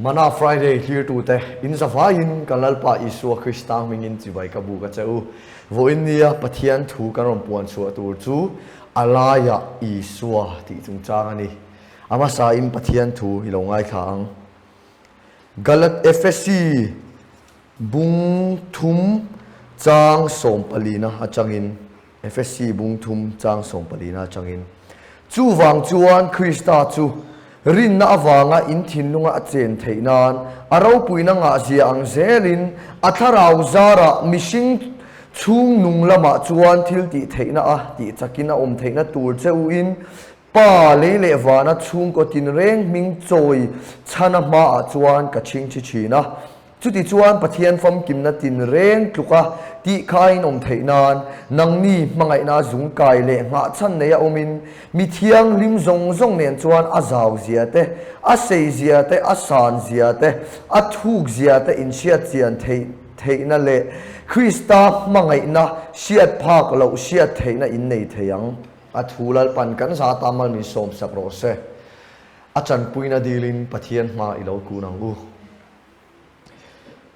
Mana Friday hlirtute, in zavaiin kan Lalpa Isua Krista hmingin chibai ka buk a che u. Vawiin nia Pathian thu kan rawn puan chhuah tur chu a laiah Isua tih chungchang a ni. A hmasain Pathian thu i lo ngaithla ang. Galat Efesi bung thum chang sawmpalina atangin Efesi bung thum chang sawmpalina atangin Chuvang chuan Krista chu rinna avanga in thinlunga a chen theih nan a ropuina ngahzia ang zelin a thlarau zarah mihring chhung nung lamah chuan thil tih theihna a tih chakin a awm theihna tur che uin Pa lei leh vana chhungkaw tinreng hming chawi chhana hmaah chuan ka chhingchhi thin a. Chutichuan Pathian famkimna tinreng tluka tih kha a inawm theih nan nangni hmangaihna zungkai leh nghahchhan neia awmin mi thianghlim zawng zawng nen chuan a zau zia te, a sei zia te, a san zia te, a thuk zia te inhriat chian theih theihna leh Krista hmangaihna hriat phak loh hriat theihna innei thei ang. A thu Lalpan kan za ta mal min sawmsak rawh se. A chanpuina dilin Pathian hma i lo kun ang u.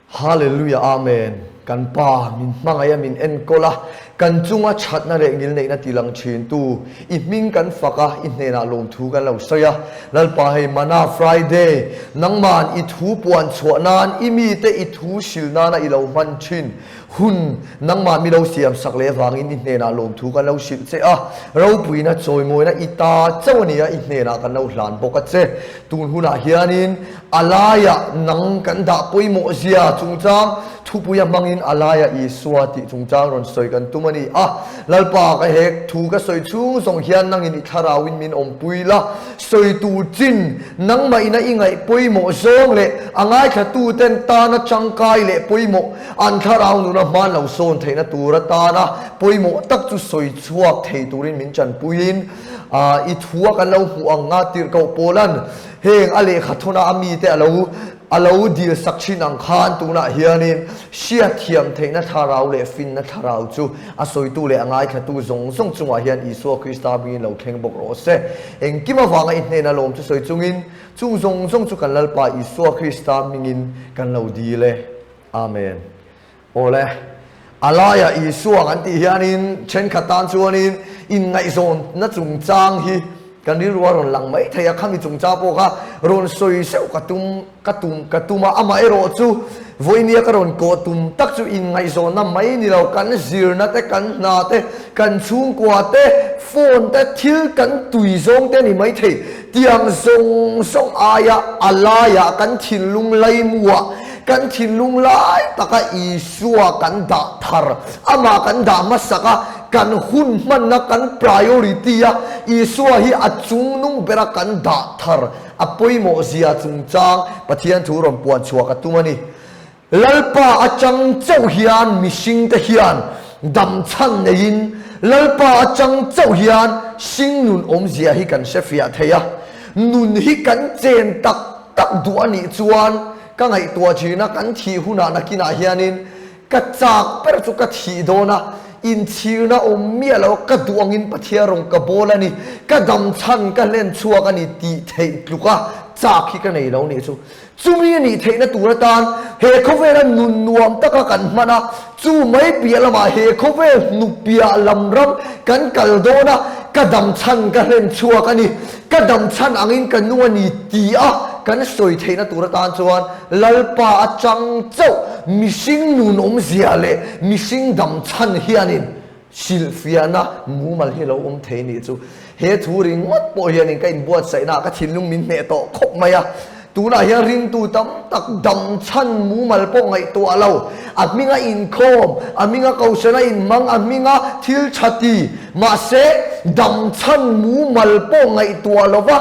Hallelujah Amen. Kan Pa min hmangaih a min enkawl a, kan chunga thatna leh ngilneihna ti lang thin tu, i hming kan fak a, i hnenah lawmthu kan lo sawi a. Lalpa hei Mana Friday, nangman i thu puan chhuah nan, i mite i thu hril nana i lo hman thin. Hun, nangmah mi lo siam sak leh avangin i hnenah lawmthu kan lo hrilh che a, ropuina chawimawina i ta chauh a nia i hnenah kan lo hlan bawk a che. Tun hunah hianin a laiah nang kan dah pawimawh zia chungchang thupuia hmangin a laiah Isua tih chungchang rawn sawi kan tum a ni a. Lalpa ka hek thu ka sawi chhung zawng hian nangin i thlarauin min awmpui la, sawi tur chin nangmah ina i ngaih pawimawh zawng leh a ngaithlatuten tana tangkai leh pawimawh An thlarau nuna hman lo sawn theihna tur atana pawimawh tak chu sawi chhuak thei turin min chanpuiin i thua kan lo hmuh ang nga tirhkoh Paula'n heng a lehkha thawna a mite a lo a lo dil sak thin ang khan tunah hianin hriatthiam theihna thlarau leh finna thlarau chu a sawitu leh a ngaithlatu zawng zawng chungah hian Isua Krista hmingin lo thleng bawk rawh se. Engkim avanga i hnena lawm chu sawi chungin chung zawng zawng chu kan Lalpa Isua Krista hmingin kan lo dil e. Amen. Awle, a laiah Isua kan tih hianin thenkhat tan chuanin inngaihzawnna chungchang hi kan rilru a rawn lang mai thei a, khami chungchang pawh kha rawn sawi seuh ka tum ka tum ka tum a, amaherawh chu vawinia ka rawn kawh tum tak chu inngaihzawnna mai ni lo, kan zirna te, kan hna te, kan chhungkua te, phone te, thil kan tui zawng te a ni mai thei. Tiang zawng zawng aia a laiah kan thinlung laimuah Kan thinlung lai taka Isua kan dah thar, amah kan dah hmasak a, kan hun hmanna kan priority a, Isua hi a chungnung bera kan dah thar a pawimawh zia chungchang Pathian thu rawn puan chhuah ka tum a ni. Lalpa atang chauh hian mihringte hian damchhan neiin, Lalpa atang chauh hian hringnun awmzia hi kan hrefiah thei a, nun hi kan chen tak tak duh a nih chuan Ka ngaihtuah thin a, kan thih hunah nakinah hianin ka chak ber chu ka thih dawn a, inchhirna awm miah lo a ka duh angin Pathian rawn ka bawl a ni, ka dam chhan ka hlen chhuak a ni tih theih tluk a chak hi ka nei lo nih chu. Chumi a nih theihna tur atan he khawvela nun nuam taka kan hman a, chu mai piah lamah he khawvel hnupiah lam ram kan kal dawn a, ka dam chhan ka hlen chhuak a ni, Ka dam chhan angin ka nu a ni ti a kan sawi theihna tur atan chuan Lalpa atang chauh mihring nun awmzia leh mihring dam chhan hianin hrilhfiahna mumal hi lo awm thei nih chu. He thu ringawt pawh hianin ka inbuatsaihnaah ka thinlung min hneh tawh khawp mai a. Tunah hian ringtu tam tak dam chhan mumal pawh ngaihtuah lo, a hminga inkhawm, a hminga kohhran a inhmang, a hminga thil tha ti, mahse dam chhan mumal pawh ngaihtuah lo va,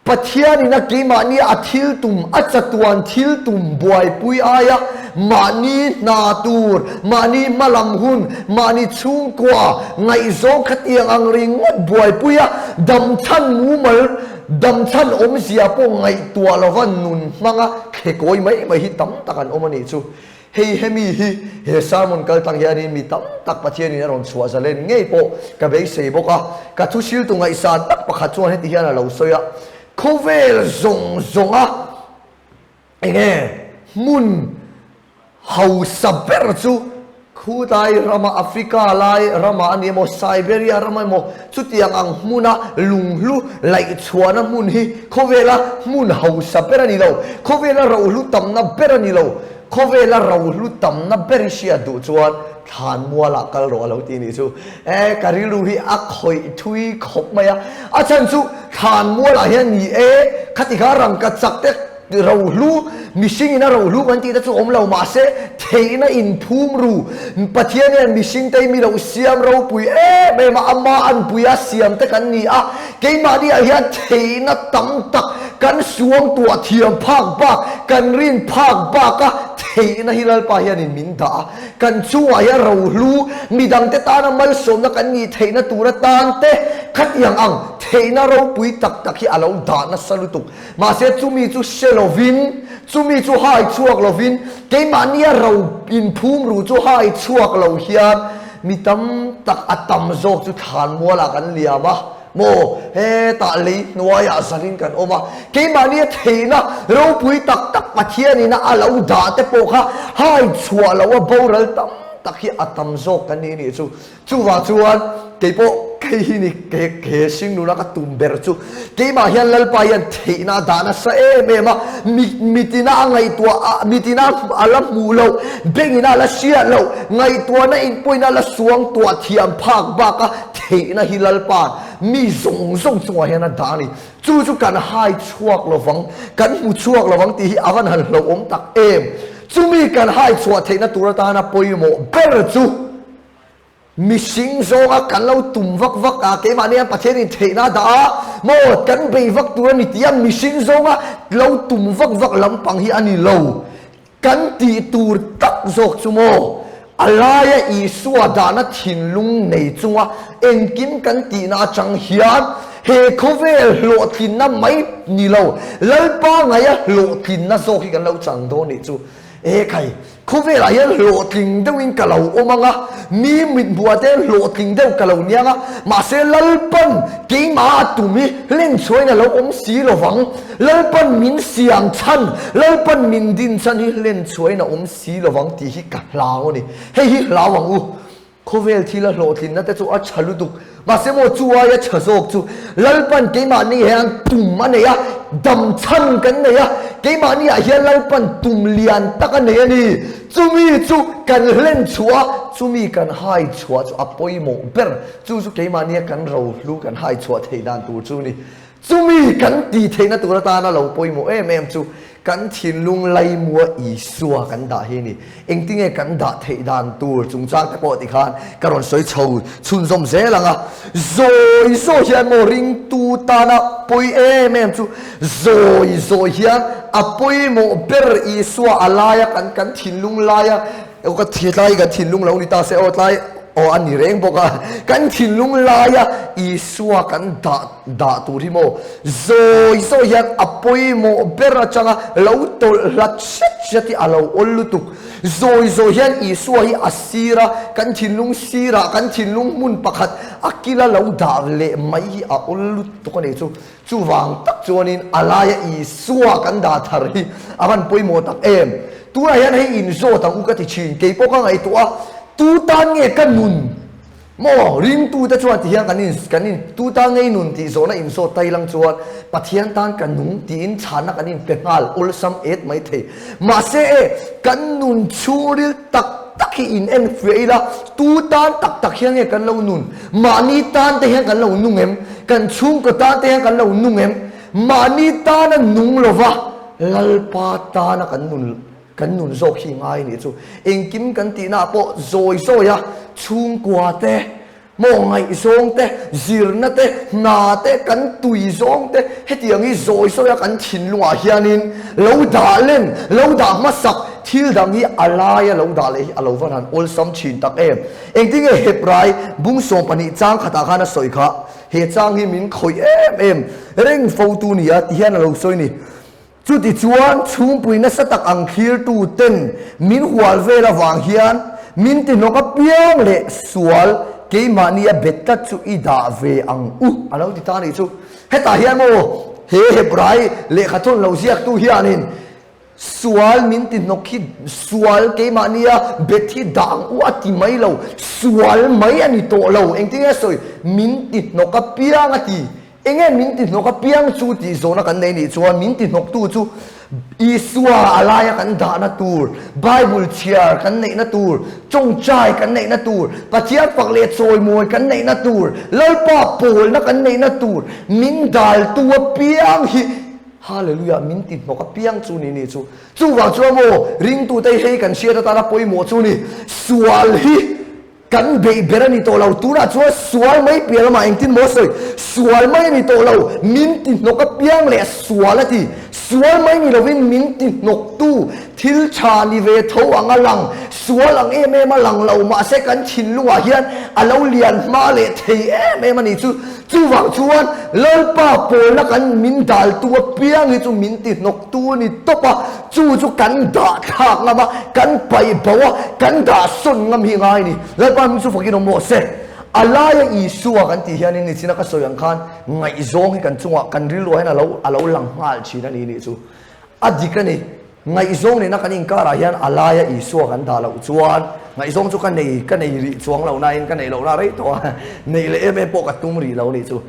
Pathianin a keimahni a thil tum, a chatuan thil tum buaipui aia mahni hna tur, mahni hmalam hun, mahni chhungkua ngaihzawng khatiang ang ringawt buaipui a dam chhan mumal Damchhan awmzia pawh ngaihtuah lova nun hmanga thlekawi mai mai hi tam tak an awm a nih chu. Hei hemi hi he sermon kal tang hianin mi tam tak Pathianin a rawn chhuah zalen ngei pawh ka beisei bawk a. Ka thusiltu ngaihsan tak pakhat chuan heti hian a lo sawi a, Khawvel zawng zawnga. Enge hmun hausa ber chu khutlai rama Africa lai ramah a ni emaw Siberia ramah emaw chutiang ang hmuna lunghlu laihchhuahna hmun hi khawvela hmun hausa ber a ni lo, khawvela rohlu tamna ber a ni lo. Khawvela rohlu tamna ber i hriat duh chuan thlanmualah kal rawh a lo ti nih chu. E, ka rilru hi a khawih thui khawp mai a. A chhan chu thlanmualah hian ni e, khati kha rangka chak te rohlu, mihring ina rohlu kan tih te chu awm lo mahse theihna inphum ru. Pathian hian mihring te hi mi lo siam ropui em em a, ama anpuia siam te kan ni a. Keimahni ah hian theihna tam tak kan suangtuah thiam phak bak, kan rin phak baka theihna hi Lalpa hianin min dah a. Kan chungah hian rohlu, midangte tana malsawmna kan nih theihna tur atan te khatiang ang theihna ropui tak tak hi a lo dah nasa lutuk. Mahse chumi chu hre lovin, chumi chu hai chhuak lovin, keimahnia ro inphum ru chu hai chhuak lo hian mi tam tak a tam zawk chu thlanmualah kan liam a maw? Hetah lei hnuaiah zalin kan awm a, keimahnia theihna ropui tak tak Pathianina a lo dah te pawh kha hai chhuah loha boral tam tak hi a tam zawk kan ni nih chu. Chuvang chuan keipawh kei hi ni he hringnuna ka tum ber chu keimah hian Lalpa hian theihna a dah nasa em em a, mitina a ngaihtuah a, mitina a la hmuh loh, bengina a la hriat loh, ngaihtuahna inpawina a la suangtuah thiam phak baka theihna hi Lalpa mi zawng zawng chungah hian a dah a ni. Chu chu kan hai chhuak lovang, kan hmu chhuak lovang tih hi a van han hlauhawm tak em. Chumi kan hai chhuah theihna tur atana pawimawh ber chu Mihring zawnga kan lo tum vak vak a, keimahni hian Pathian in theihna a dah a, maw kan bei vak tur a ni tih a, mihring zawnga lo tum vak vak lampang hi a ni lo. Kan tih tur tak zawk chu maw, a laia Isua dahna thinlung nei chunga engkim kan tihna atang hian he khawvel hlawhtlinna mai ni lo, Lalpa ngaia hlawhtlinna zawk hi kan lo chang dawn nih chu. Ekhai, Khawvelah hian hlawhtling deuhin ka lo awm ang a, mi mithmuah te hian hlawhtling deuh ka lo niang a, mahse Lalpan keimah a tum hi hlenchhuain a lo awm si lo vang. Lalpan min siam chhan, Lalpan min din chhan hi hlenchhuain a awm si lo vang tih hi ka hlau a ni. Hei hi hlau ang u. Khawvel thila hlawhtlinna te chu a tha lutuk. Mahse maw chu aia tha zawk chu Lalpan keimahni hian tum a nei a, dam chhan kan nei a, keimahni ah hian Lalpan tum lian tak a nei a ni. Chumi chu kan hlen chhuah a, chumi kan hai chhuah chu a pawimawh ber. Chu chu keimahnia kan rohlu kan hai chhuah theih dan tur chu a ni. Chumi kan tih theihna tur atana lo pawimawh em em chu kan thinlung laimua Isua kan dah hi a ni. Engtinge kan dah theih dan tur chungchang te pawh tikhan ka rawn sawi chho chhunzawm zel ang a. Zawi zawi hian maw ringtu tana pawi em em chu zawi zawi hian a pawimawh ber Isua a laia kan kan thinlung laia Aw ka thi tlai kan thinlung lo ni ta se aw tlai aw a ni reng bawk a kan thinlung laia Isua kan dah dah tur hi maw zawi zawi hian a pawimawh ber atanga lo tawlh hlat hret hret hi a lo awl lutuk zawi zawi hian Isua hi a sira kan thinlung sirah kan thinlung hmun pakhat a kila lo dah leh mai hi a awl lutuk a ni chu Chuvang tak chuanin a laia Isua kan dah thar hi a van pawimawh tak em? Tunah hian hei inzawt ang u ka ti thin, kei pawh ka ngaihtuah a, tu tan nge ka nun? Maw ringtute chuan ti hian kan in kan in tu tan nge i nun tih zawhna inzawt ta ilang chuan Pathian tan ka nung tiin chhanna kan inpe nghal awlsam et mai thei. Mahse e, kan nun chhungril tak tak hi in en fiah ila, tu tan tak tak hian nge kan lo nun? Mahni tan te hian kan lo nung em? Kan chhungkaw tan te hian kan lo nung em? Mahni tana nung lova Lalpa tana kan nun kan nun zawk hi ngai nih chu. Engkim kan tihna ah pawh zawi zawi a chhungkua te, maw ngaihzawng te, zirna te, hna te, kan tui zawng te hetiang hi zawi zawi a kan thinlungah hianin lo dah len, lo dah hmasak thil dang hi a laia lo dah leh hi a lo van han awlsam thin tak em. Engtinge Hebrai bung 12 chang khatah khan a sawi kha, He chang hi min khawih em em reng fo tu nia ti hian a lo sawi ni. Chutichuan chhungpui nasa tak ang thlirtu ten min hual vel avang hian min ti hnawk apiang leh sual keimahni a bet tlat chu i dah ve ang u a lo ti ta nih chu. Hetah hian maw he Hebrai lehkhathawn lo ziaktu hianin. Sual min ti hnawk hi sual keimahnia bet hi dah ang u a ti mai lo, sual mai a ni tawh lo. Engtin nge sawi? Min ti hnawk apiang a ti. Enge min ti hnawk apiang chu tih zawhna kan nei nih chuan min ti hnawktu chu Isua a laia kan dahna tur, Bible chhiar kan neihna tur, tawngtai kan neihna tur, Pathian fak leh chawimawi kan neihna tur, Lalpa pawlna kan neihna tur min daltu apiang hi Hallelujah min ti hnawk apiang chu ni ni chu. Chuvang chuan maw ringtute hi hei kan hriat atana pawimawh chu ni sual hi kan beih ber a ni tawh lo. Tunah chuan sual mai piah lamah engtin maw sawi sual mai a ni tawh lo. Min ti hnawk apiang leh sual a ti. Sual mai ni lovin min ti hnawktu thil tha ni ve tho ang a lang. Sual ang em em a lang lo mahse kan thinlungah hian a lo lian hma leh thei em em a ni chu. Chuvang chuan Lalpa pawlna kan min daltu apiang hi chu min ti hnawktu a ni tawp a, chu chu kan dah thlak ngam a, kan paih bo a, kan dah sawn ngam hi ngai a ni. Lalpa hming chu fakin awm rawh se. A laia Isua kan tih hianin nichina ka sawi ang khan ngaihzawng hi kan chungah kan rilruah hian a lo a lo lang nghal thin a ni nih chu. A dik a ni. Ngaihzawng nena kan inkarah hian a laia Isua kan dah loh chuan ngaihzawng chu ka nei ka nei rih chuang lo nain ka neih lohna rei tawh a, neih leh em em pawh ka tum rih lo nih chu.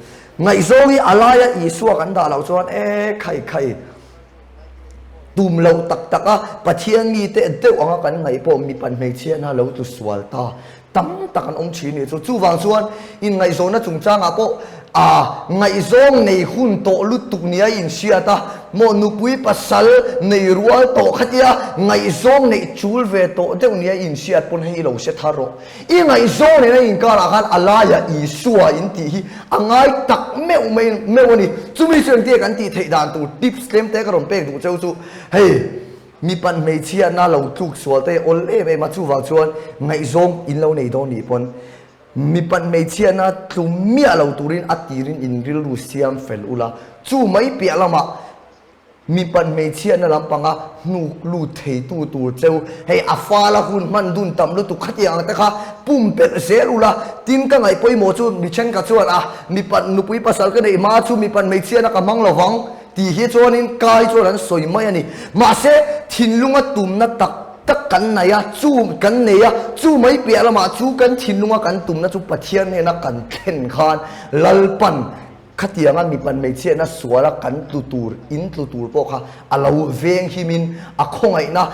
Ngaihzawng hi a laia Isua kan dah loh chuan e khai khai tum loh tak tak a, Pathian mite deuh anga kan ngaih pawh mipa hmeichhiatna lo tlu sual ta Tam tak an awm thin nih chu. Chuvang chuan inngaihzawnna chungchangah pawh a ngaihzawng nei hun tawh lutuk nia inhriat a, maw nupui pasal nei rual tawh khatia ngaihzawng neih chul ve tawh deuh nia inhriat pawn hei i lo hre thar rawh. I ngaihzawng nena inkarah khan a laia Isua in tih hi a ngai tak meuh mai meuh a ni. Chumi chu engtia kan tih theih dan tur tips tlem te ka rawn pek duh cheu chu hei. Mipan hmeichhiatna lo tluk sual te awl em em a, chuvang chuan ngaihzawng in lo nei dawn nih pawn mipan hmeichhiatna tlu miah lo turin a tirin in rilru siam fel ula, chu mai piah lamah mipan hmeichhiatna lampanga hnuk lut theitu tur cheu hei a fala hun hman dun tam lutuk khatiang ang te kha pumpelh zel ula, tin ka ngaih pawimawh chu mi thenkhat chuan a mipan nupui pasal ka neih hma chu mipan hmeichhiatna ka hmang lovang. Tih hi chuanin kai chuan an sawi mai a ni. Mahse, thinlunga tumna tak tak kan nei a, chu kan nei a, chu mai piah lamah chu kan thinlunga kan tumna chu Pathian hnena kan thlen khan Lalpan khatianga mipan hmeichhiatna suala kan tlu tur, in tlu tur pawh kha a lo veng himin a khawngaihna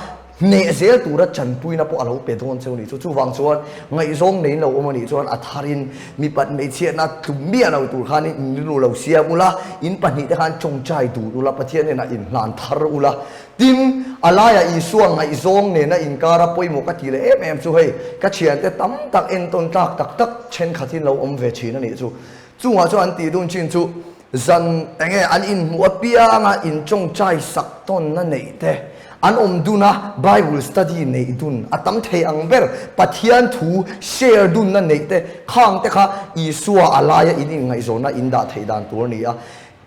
Hneh zel tura chanpuina pawh a lo pe dawn cheu ni chu. Chuvang chuan ngaihzawng nei lo awm a nih chuan a tharin mipat hmeichhiatna tlu miah lo tur khanin in rilru lo siam ula, in pahnihte khan tawngtai dun ula, Pathian hnenah in hlan thar ula. Tin, a laiah Isua ngaihzawng nena inkara pawimawh ka ti leh em em chu hei, ka thiante tam tak entawn tlak tak tak thenkhathin lo awm ve thin a nih chu. Chungah chuan an tih dun chin chu zan enge an inhmuh apianga in tawngtai sak tawnna neih te, an awm dun a Bible study neih dun a tam thei ang ber, Pathian thu share dunna neih te, khang te kha Isua a laia in inngaihzawnna in dah theih dan tur a ni a.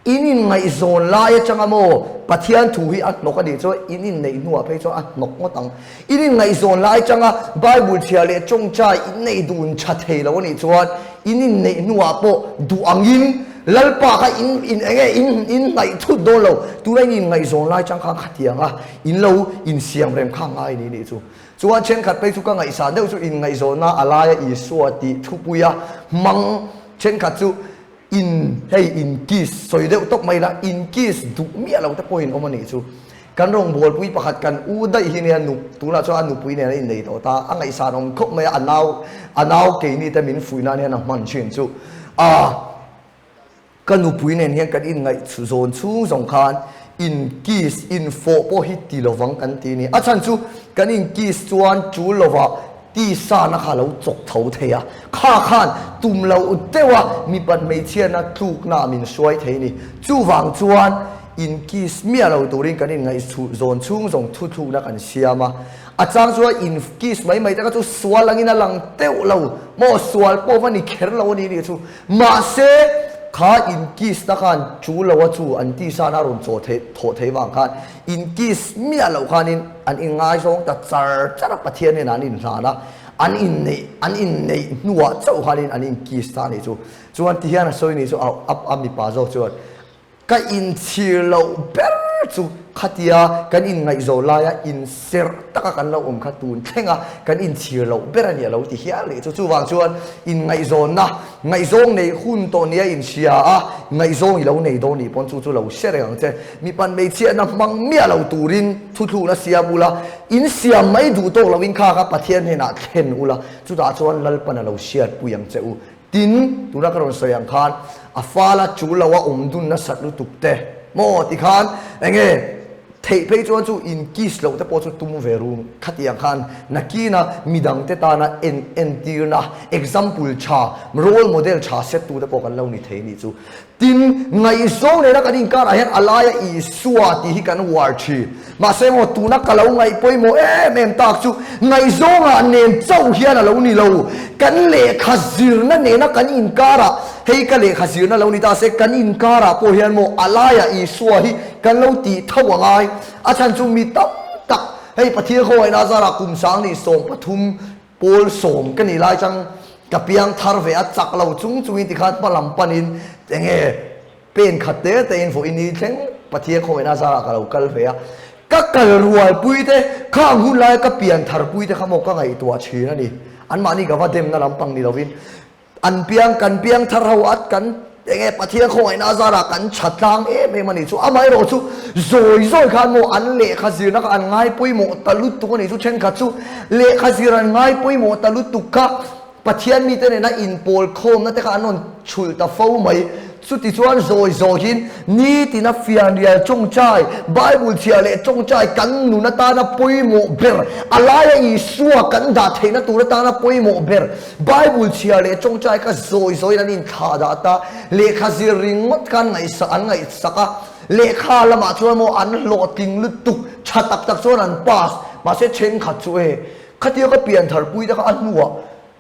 In inngaihzawn lai atanga maw Pathian thu hi a hnawk a nih chuan in inneih hnuah phei chuan a hnawk ngawt ang. In inngaihzawn lai atanga Bible chhiar leh tawngtai in neih dun tha thei lo a nih chuan in inneih hnuah pawh duh angin Lalpa kha in in enge in in hnaih thut dawn lo. Tuna in inngaihzawn lai chang khan khatianga in lo insiam rem kha ngai ni nih chu. Chuan thenkhat phei chu ka ngaihsan deuh chu inngaihzawnna a laia Isua tih thupuia hmang thenkhat chu In hei in kiss sawi deuh tawp mai la, in kiss duh miah lo te pawhin awm a nih chu. Kan rawngbawlpui pakhat kan u daih hi nia nu tunah chuan a nupui nen a innei tawh ta, a ngaihsan awm khawp mai a, a nau a nau keini te min fuih nan hian a hman thin chu. A ka nupui nen hian kan inngaih zawn chhung zawng khan in kiss in fawh pawh hi ti lovang kan ti a ni. A chhan chu kan in kiss chuan tul lovah Tisa-na kha a lo chawk tho thei a, kha khan tum loh deuh a mipat hmeichhiatna tlukna min hruai thei a ni. Chuvang chuan in kiss miah lo turin kan inngaihchhuh zawn chhung zawng thuthlukna kan siam a. A chang chuan in kiss mai mai te kha chu sual angin a lang deuh lo maw, sual pawh va ni kher lo a ni nih chu. Mahse, kha in kiss na khan chu lo a chu an tisa-na a rawn chaw theih thawh theih vang khan In kiss miah loh khanin an inngaizawng ta char char a, Pathian hnenah an inhlan a, an inneih an inneih hnuah chauh khanin an in kiss ta a nih chu. Chuan ti hian a sawi nih chu a a mipa zawk chuan ka inchhir loh ber. chu khatia kan inngaihzawn laia inserh taka kan lo awm kha tun thlenga kan inchhir loh ber a ni a lo ti hial leh chu. Chuvang chuan inngaihzawnna, ngaihzawng nei hun tawh nia inhria a, ngaihzawng i lo nei dawn nih pawn chu chu lo hre reng ang che. Mipan hmeichhiatna hmang miah lo turin thuthlukna siam ula, insiam mai duh tawk loin kha kha Pathian hnenah thlen ula, chutah chuan Lalpan a lo hriatpui ang che u. Tin, tuna ka rawn sawi ang khan a fala chu lo a awm dun nasat lutuk te maw ti khan enge theih phei chuan chu in kiss loh te pawh chu tum ve ru khatiang khan nakina midang te tana en entirna example tha role model tha set tu te pawh kan lo ni thei nih chu. Tin, ngaihzawng nena kan inkarah hian a laia Isua tih hi kan uar thin. Mahse maw, tuna ka lo ngaih pawimawh em em tak chu ngaihzawngah nen chauh hian a lo ni lo. Kan lehkha zirna nena kan inkarah, hei ka lehkha zirna lo ni ta se, kan inkarah pawh hian maw a laia Isua hi kan lo tih tho a ngai. A chhan chu mi tam tak, hei Pathian khawngaihna zarah kum 2013 Pawl 10 ka nih lai chang ka piang thar ve a, chak lo chung chungin tikhan hma lam panin enge pen khat te tein vawiin ni thleng Pathian khawngaihna zarah ka lo kal ve a. Ka kal rualpui te, khang hun laia ka pian tharpui te kha maw ka ngaihtuah thin a ni. Anmahni ka va demna lampang ni lovin An piang kan piang thar ho at kan enge Pathian khawngaihna zarah kan tha tlang em em a nih chu. Amaherawh chu zawi zawi khan maw an lehkha zirna kha an ngai pawimawh ta lutuk a nih chu. Thenkhat chu lehkha zir an ngai pawimawh ta lutuk kha Pathian mite nena inpawl khawmna te kha an rawn chhulh ta fo mai. Chutichuan zawi zawiin nitina fianrial tawngtai, Bible chhiah leh tawngtai kan nun atana pawimawh ber, a laia Isua kan dah theihna tur atana pawimawh ber, Bible chhiah leh tawngtai kha zawi zawiin an inthlah dah ta, lehkha zir ringawt kha an ngaihsak an ngaihsak a, lehkha lamah chuan maw an hlawhtling lutuk, tha tak tak chuan an pass, mahse thenkhat chu e, khatia ka piantharpui te kha a hnuah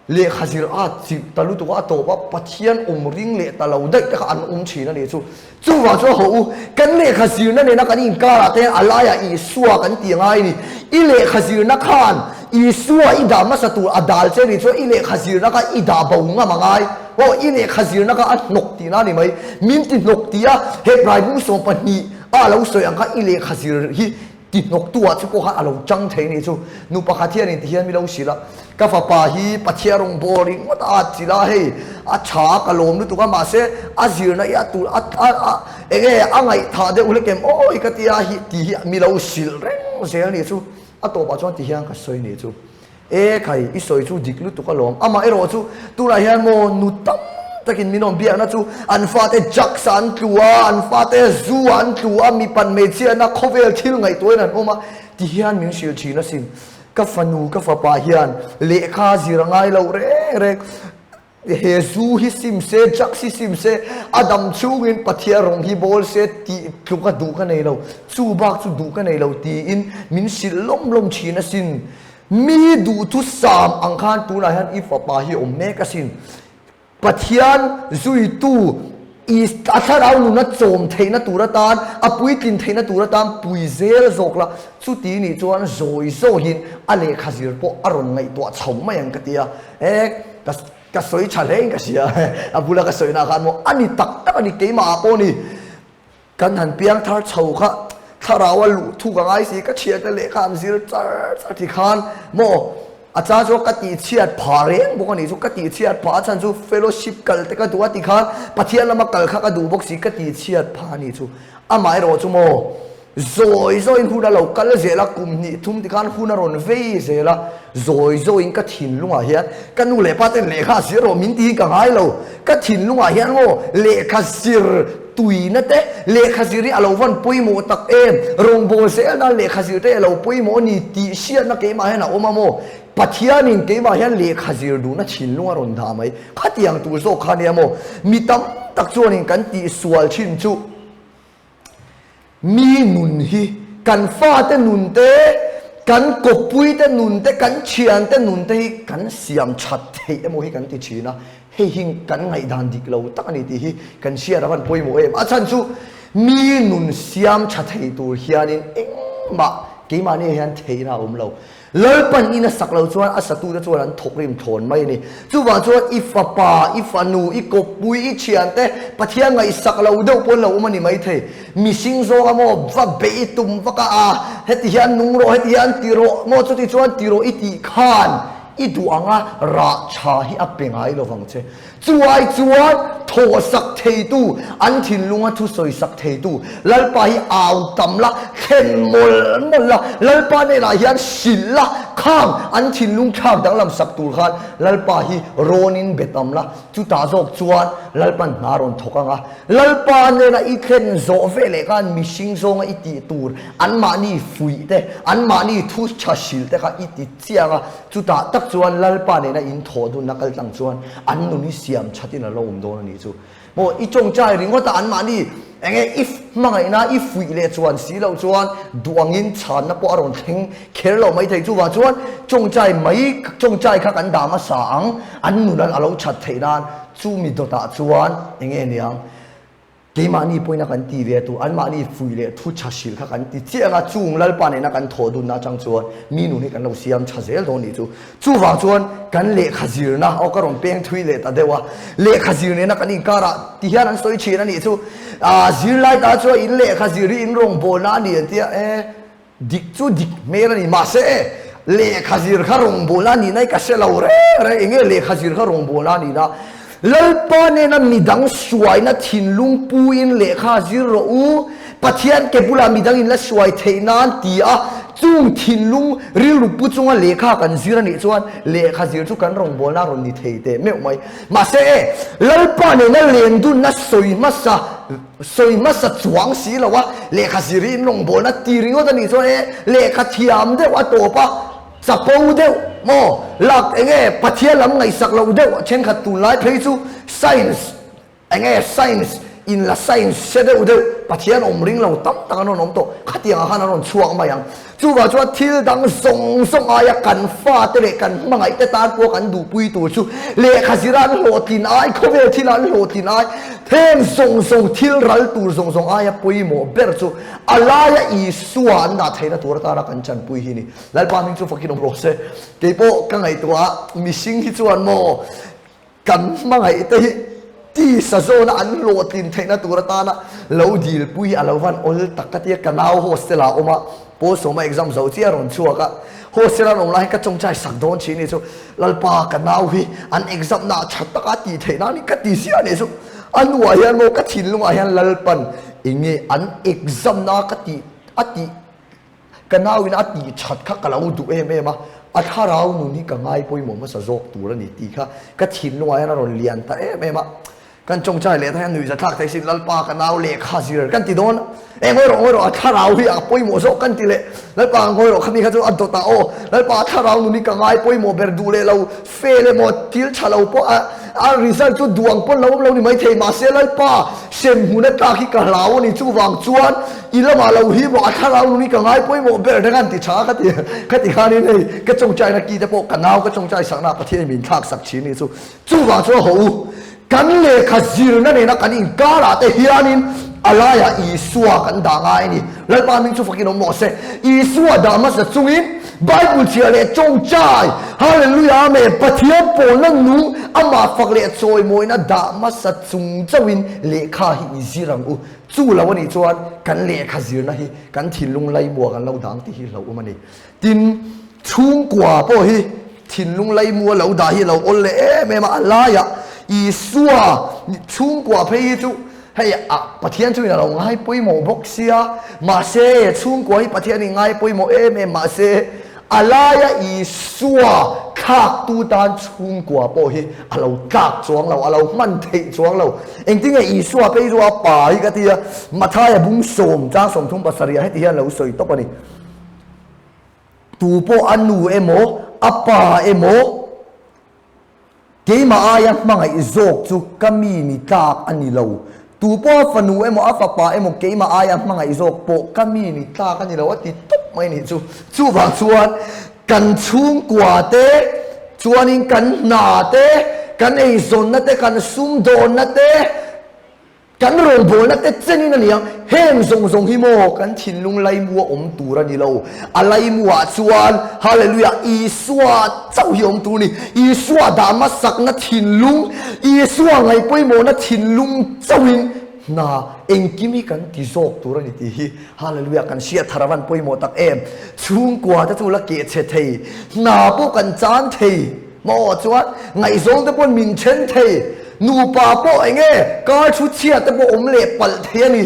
Lehkha zir a chilh ta lutuk a, a tawp a, Pathian awm ring leh ta lo daih te kha an awm thin a nih chu. Chuvang chuan haw u, kan lehkha zirna nena kan inkarah te hian a laiah Isua kan tih angai a ni. I lehkha zirna khan Isua i dah hmasa tur a dal che nih chuan i lehkha zirna kha i dah bo ngam angai. Aw, i lehkha zirna kha a hnawk tihna a ni mai. Min ti hnawk tih a, Hebrai bung 12 a lo sawi ang kha i lehkha zir hi Ti hnawktu ah chu pawh khan a lo chang thei nih chu. Nu pakhat hian in ti hian mi lo hrilh a, ka fapa hi Pathian rawng bawl ringawt a at chilh a, hei a tha a ka lawm lutuk a, mahse a zirna i a tur a a a enge a ngaihthah deuh hlek em awi ka tia hi ti hi mi lo hrilh reng zel nih chu. A tawpah chuan ti hian ka sawi nih chu. E khai, i sawi chu dik lutuk alawm. Amah erawh chu tunah hian maw nu tam takin min awm biakna chu an fate drugs ah an tlu a, an fate zu ah an tlu a, mipan hmeichhiatna khawvel thil ngaihtuahin an awm a ti hian min hrilh thin asin. Ka fanu, ka fapa hian lehkha zir a ngai lo reng reng. He zu hi sim se, drugs hi sim se, a dam chhungin Pathian rawng hi bawl se tih tluk a duh ka nei lo, chu bak chu duh ka nei lo tiin min hrilh lawm lawm thin asin. Mi duhthusam ang khan tunah hian i fapa hi awm mek asin. Pathian zuitu i a thlarau nuna chawm theihna tur atan, a puitlin theihna tur atan pui zel zawk la, chuti nih chuan zawi zawiin a lehkha zir pawh a rawn ngaihtuah chho mai ang ka ti a. E ka ka sawi tha hle in ka hria a bula ka sawi na khan maw a ni tak tak a ni keimah ah pawh ni kan han piang thar chho kha thlarau a luh thuk a ngai si ka thian te lehkha an zir char char ti khan maw a chang chu ka tih chhiat phah reng bawk a nih chu ka tih chhiat phah a chhan chu fellowship kal te ka duh a ti khan Pathian lama kal kha ka duh bawk si ka tih chhiat phah a nih chu amaherawh chu maw Zawi zawiin hun a lo kal zel a, kum hnih thum tikhan hun a rawn vei zel a, zawi zawiin ka thinlungah hian ka nu leh pa ten lehkha zir rawh min tiin ka ngai lo, ka thinlungah hian maw lehkha zir tuina te, lehkha zir hi a lo van pawimawh tak em, rawngbâwl zel nan lehkha zir te a lo pawimawh a ni tih hriatna keimah hian a awm a maw, Pathianin keimah hian lehkha zir duhna thinlung a rawn dah mai, khatiang tur zawk kha nia maw, mi tam tak chuanin kan tihsual thin chu. Mi nun hi kan fate nun te, kan kawppui te nun te, kan thian te nun te hi kan siam that theih emaw hi kan ti thin a, hei hi kan ngaihdan dik lo tak a ni tih hi kan hriat a van pawimawh em. A chhan chu mi nun siam tha thei tur hianin engmah keimahni ah hian theihna a awm lo. Lalpan in a sak lo chuan a satute chuan an thawk rim thlawn mai a ni. Chuvang chuan i fapa, i fanu, i kawppui, i thiante Pathian ngaihsak lo deuh pawn lo awm a ni maithei. Mihring zawnga maw va bei i tum vak a, a heti hian nung rawh, heti hian ti rawh maw chuti chuan ti rawh i tih khan i duh anga rah tha hi a pe ngai lovang che. Chu ai chuan thaw sak theitu, an thinlunga thusawi sak theitu Lalpa hi au tam la, thlen mawlh mawlh la, Lalpa hnenah hian hrilh la, khang an thinlung thlak danglam sak tur khan Lalpa hi rawnin be tam la, chutah zawk chuan Lalpa'n hna rawn thawk ang a, Lalpa hnena i thlen zawh ve leh khan mihring zawnga i tih tur anmahni fuih te, anmahni thu tha hrilh te kha i ti Chiang a, chutah tak chuan Lalpa nena in thawh dunna kal tlang chuan an nun hi siam thatin a lo awm dawn a nih chu. Maw i tawngtai ringawt a anmahni enge i hmangaihna i fuih leh chuan si loh chuan duangin chhanna pawh a rawn thleng kher lo maithei chuvang chuan tawngtai mai tawngtai kha kan dah hmasa ang an nun a lo that theih nan chumi dawtah chuan enge niang Keimahni pawhin a kan ti ve tu, anmahni fuih leh thu tha hrilh kha kan ti chiah ang a, chung Lalpa nena kan thawh dunna atang chuan mi nun hi kan lo siam tha zel dawn nih chu. Chuvang chuan kan lehkha zirna, aw ka rawn peng thui leh ta deuh a, lehkha zir nena kan inkarah ti hian an sawi thin a nih chu, ah zirlai ta chuan in lehkha zir hi in rawngbawlna a ni an tia, e. Dik chu dik hmel a ni, mahse lehkha zir kha rawngbawlna a nihna hi ka hre lo reng reng, enge lehkha zir kha rawngbawlna a nihna? Lalpa nena midang suaina thinlung puin lehkha zir rawh u, Pathian ke bulah midang in la suai theih nan ti a, chung thinlung rilru pu chunga lehkha kan zir a nih chuan lehkha zir chu kan rawngbawlna a rawn ni thei teh meuh mai. Mahse Lalpa nena lendunna sawi hmasa Sawi hmasa chuang si lo a, lehkha zir hi in rawngbawlna ti ringawt a nih chuan e lehkha thiam deuh a tawp a, chapo deuh maw lak enge Pathian lam ngaihsak loh deuh thenkhat tunlai phei chu science enge science in la science hre deuh deuh Pathian awm ring lo tam tak an rawn awm tawh khatiang ah khan an rawn chhuak mai ang. Chuvang chuan thil dang zawng zawng aia kan fate leh kan hmangaihte tan pawh kan duhpui tur chu lehkha zira an hlawhtlin ai, khawvel thila an hlawhtlin ai, heng zawng zawng thil ral tur zawng zawng aia pawimawh ber chu a laia Isua an dah theihna tur atana kan chanpui hi a ni. Lalpa hming chu fakin awm rawh se. Keipawh ka ngaihtuah a, mihring hi chuan maw Kan hmangaihte hi tisa zawna an hlawhtlin theihna tur atana lo dilpui hi a lo van awl tak ka ti a, ka nau hostel ah a awm a, Paul Sawma exam zo chiah a rawn chhuak a, hostel an awm lai hian ka tawngtai sak dawn thin ni chu, Lalpa ka nau hi an exam na ah tha taka tih theih nan hi ka ti ziah ni chu, a hnuah hian maw ka thinlungah hian Lalpan enge an exam na ka tih a tih Ka nauin a tih that kha ka lo duh em em a, a thlarau nun hi ka ngai pawimawh hmasa zawk tur a ni tih kha ka thinlungah hian a rawn lian ta em em a. Kan tawngtai leh ta hian nuihza thlak thei sin, Lalpa ka nau lehkha zir kan ti dawn e, ngawi rawh ngawi rawh a thlarau hi a pawimawh zawk kan ti leh, Lalpa ngawi rawh khami kha chu a dawt ah aw, Lalpa a thlarau nun hi ka ngai pawimawh ber duh leh lo Fail emaw thil tha lo pawh a a result chu duang pawn lo awm lo ni maithei mahse Lalpa sem hmun a tlak hi ka hlau a ni chuvang chuan i lamah lo hi maw a thlarau nung hi ka ngai pawimawh ber te khan ti tha ka ti ka ti khanin hei ka tawngtaina ki te pawh ka nau ka tawngtai sakna Pathian in min thlak sak thin ni chu chuvang chuan haw u Kan lehkha zirna nena kan inkarah te hianin a laiah Isua kan dah ngai a ni. Lalpa hming chu fakin awm rawh se. Isua dah hmasa chungin Bible chhiah leh tawngtai, Hallelujah Amen, Pathian pawlna nung amah fak leh chawimawina dah hmasa chung chauhin lehkha hi i zir ang u. Chu lo a nih chuan kan lehkha zirna hi kan thinlung laimua kan lo dang tih hi hlauhawm a ni. Tin, chhungkua pawh hi thinlung laimua lo dah hi a lo awl leh em em a, a laiah Isua chhungkua phei hi chu hei a Pathian chuin a lo ngai pawimawh bawk sia, mahse chhungkua hi Pathianin ngai pawimawh em em mahse a laia Isua thlaktu tan chhungkua pawh hi a lo tlak chuang lo, a lo hman theih chuang lo. Engtinge Isua phei chu a pa hi ka ti a, Mathaia bung sawm chang 37 ah heti hian lo sawi tawp a ni. Tu pawh a nu emaw, a pa emaw, keimah aia hmangaih zawk chu ka mi ni tlak a ni lo. Tu pawh a fanu emaw, a fapa emaw, keimah aia hmangaih zawk pawh ka mi ni tlak a ni lo a ti tawp mai a nih chu. Chuvang chuan kan chhungkua te, chuanin kan hna te, kan eizawnna te, kan sumdawnna te, Kan rawngbawlna te chenin a ni ang. Heng zawng zawng hi maw kan thinlung laimu a awm tur a ni lo. A laimuah chuan Hallelujah Isua chauh hi awm tur a ni. Isua dah hmasakna thinlung, Isua ngaihpawimawhna thinlung chauhin hna engkim hi kan ti zawk tur a ni tih hi Hallelujah kan hriat thar avan pawimawh tak em. Chhungkua te chu la keh chhe thei, hna pawh kan chan thei. Maw chuan ngaihzawng te pawn min then thei, nupa pawh eng nge kar thu chhia te pawh awm leh palh thei a ni,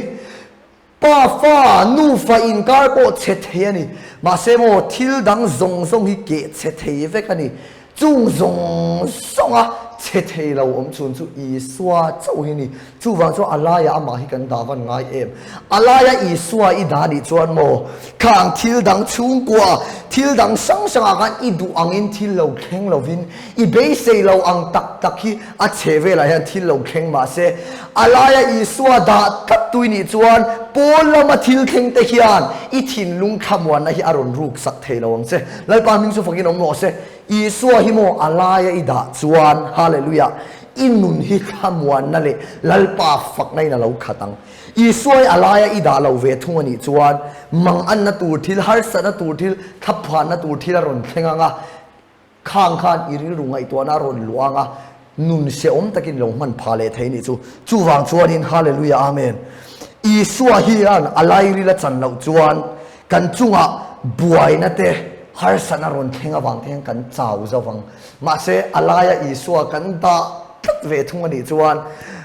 pa fa nufa inkar pawh chhe thei a ni, mahse maw thil dang zawng zawng hi keh chhe thei vek a ni, chung zawng zawnga chhe thei lo awm chhun chu Isua chauh hi ni, chuvang chuan a laiah amah hi kan dah van ngai em, a laia Isua i dah nih chuan maw Khang thil dang chhungkua, thil dang hrang hrangah khan i duh angin thil lo thleng lovin i beisei lo ang tak tak hi a chhe velah hian thil lo thleng mah se, a laia Isua dah tlat tui nih chuan pawn lama thil thleng te hian i thinlung thlamuanna hi a rawn ruk sak thei lo ang che. Lalpa hming chu fakin awm rawh se. Isua hi maw a laia i dah chuan, Hallelujah, i nun hi thlamuanna leh Lalpa fakna in a lo khat ang. Isuai a laia i dah lo ve thung a nih chuan manganna tur thil, harsatna tur thil, thlaphanna tur thil a rawn thleng ang a, khang khan i rilru ngaihtuahna a rawn luah ang a, nun hrehawm takin lo hman phah leh thei nih chu. Chuvang chuanin Hallelujah Amen. Isua hian a lairil a chan loh chuan kan chungah buaina te, harsatna rawn thleng avang te hian kan chau zo vang. Mahse a laia Isua kan dah tlat ve thung a nih chuan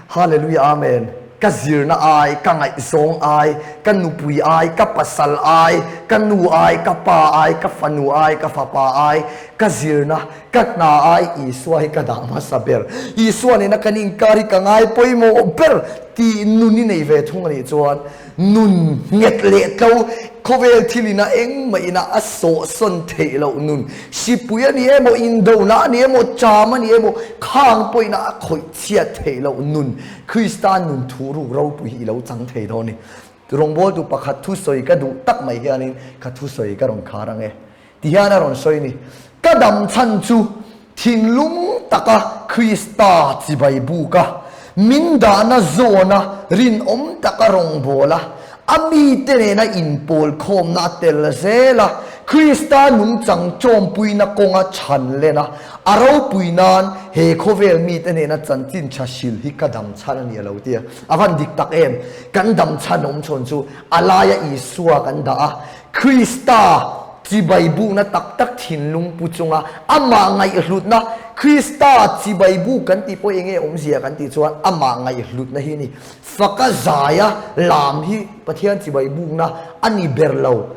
Hallelujah Amen. Ka zirna ai, ka ngaihzawng ai, ka nupui ai, ka pasal ai, ka nu ai, ka pa ai, ka fanu ai, ka fapa ai, ka zirna, ka hna ai Isua hi ka dah hmasa ber. Isua nena kan inkar hi ka ngai pawimawh ber tih nun i nei ve thung a nih chuan Nun nghet leh tlo, khawvel thil ina engmah ina a sawhsawn theih loh nun, sipui a ni emaw, indona a ni emaw, cham a ni emaw, khang pawhina a khawih chhiat theih loh nun, Krista nun thu ruk ropui hi i lo chang thei dawn a ni. Rawngbawltu pakhat thusawi ka duh tak mai hianin ka thusawi ka rawn khar ang e. Ti hian a rawn sawi a ni, Ka dam chhan chu thinlung taka Krista chibai buka min dahna zawna rinawm taka rawngbawla a mite nena inpawl khawmna a tel zel a, Krista nungchang chawmpuina kawnga chhan len a, a ropui nan he khawvel mite nena chanchin tha hril hi ka dam chhan a ni a lo ti a. A van dik tak em? Kan dam chhan awm chhawn chu a laia Isua kan dah a, Krista chibai bukna tak tak thinlung pu chunga amah ngaihhlutna, Krista chibai buk kan tih pawh enge awmzia kan tih chuan amah ngaihhlutna hi a ni. Faka zaia lam hi Pathian chibai bukna a ni ber lo,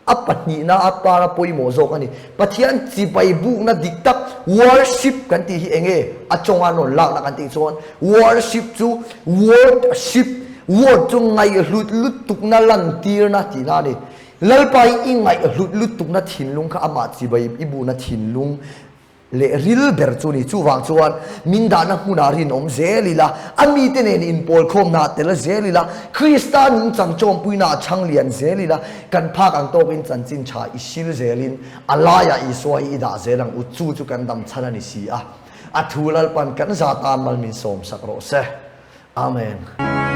a pahnihna atana pawimawh zawk a ni. Pathian chibai bukna dik tak worship kan tih hi enge a chawnga rawn lakna kan tih chuan worship chu wordship, word chu ngaihhlut lutukna lantirna tihna a ni. Lalpa i ngaihhlut lutukna thinlung kha amah chibai i buhna thinlung leh ril ber chu a ni. Chuvang chuan min dahna hmunah rinawm zel ila, a mite nen inpawlkhawmnaah tel zel ila, Krista nungchang chawmpuinaah chhang lian zel ila, kan phak ang tawkin chanchin tha i sil zelin a laiah Isua hi i dah zel ang u. Chu chu kan dam chhan a ni si a. A thu Lalpan kan za tan mal min sawmsak rawh se. Amen.